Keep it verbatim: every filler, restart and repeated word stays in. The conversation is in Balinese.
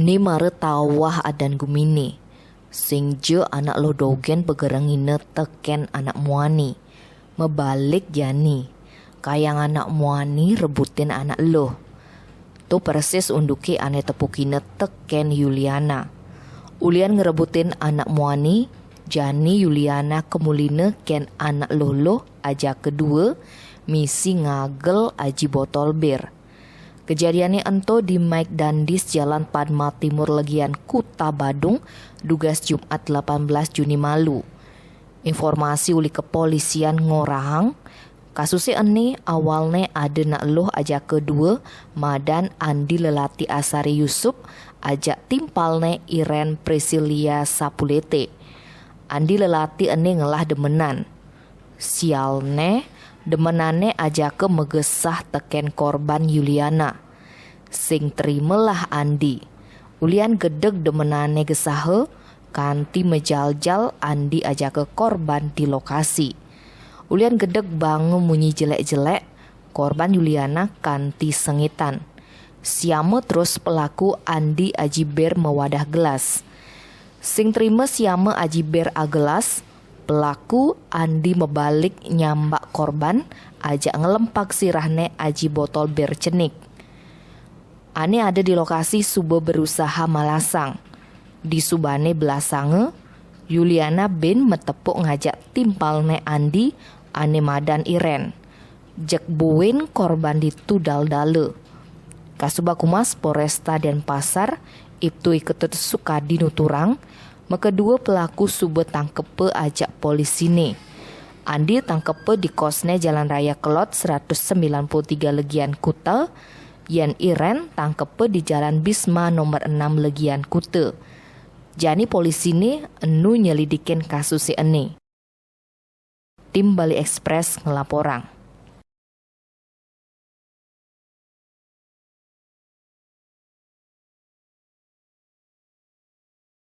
Ni mara tawah adan gumine. Sing ja anak luh dogen pagerengina teken anak muani. Mabalik jani. Kayang anak muani rebutin anak luh. To persis unduke ane tepukina teken Yuliana. Ulian ngrebutin anak muani, jani Yuliana kemulina ken anak luh-luh ajaka dua, misi ngagel aji botol bir. Kejadiane ento di Mike Dandis, Jalan Padma Timur, Legian, Kuta Badung, dugas Jumat delapan belas Juni malu. Informasi uli kepolisian ngorahang, kasuse ene awalne ada nak luh ajaka dua, madan Andi Lelati Asari Yusup, ajak timpalne Iren Priscilia Sapulete. Andi Lelati ene ngelah demenan. Sialne, demenane ajaka magesah teken korban Yuliana. Sing terimalah Andi. Ulian gedeg demenane gesaha, kanti majaljal Andi ajaka korban di lokasi. Ulian gedeg banga munyi jelek-jelek, korban Yuliana kanti sengitan. Siama terus pelaku Andi aji bir mawadah gelas. Sing terima siama aji bir agelas, pelaku Andi mabalik nyambak korban, ajak ngelempak sirahne aji botol bir cenik. Ane ada di lokasi suba berusaha malasang. Di subane belasanga, Yuliana bin matepuk ngajak timpalne Andi ane madan Iren. Jeg buin korban ditu dal-dala. Kasubag Humas Polresta Denpasar, Ibtu I Ketut Sukadi nuturang, makadua pelaku suba tangkepa ajak polisine. Andi tangkepa di kosne Jalan Raya Kelod seratus sembilan puluh tiga Legian Kuta, yen Iren tangkepa di Jalan Bisma nomor enam Legian Kuta. Jani polisine enu nyelidikin kasuse ene. Tim Bali Express ngelaporang.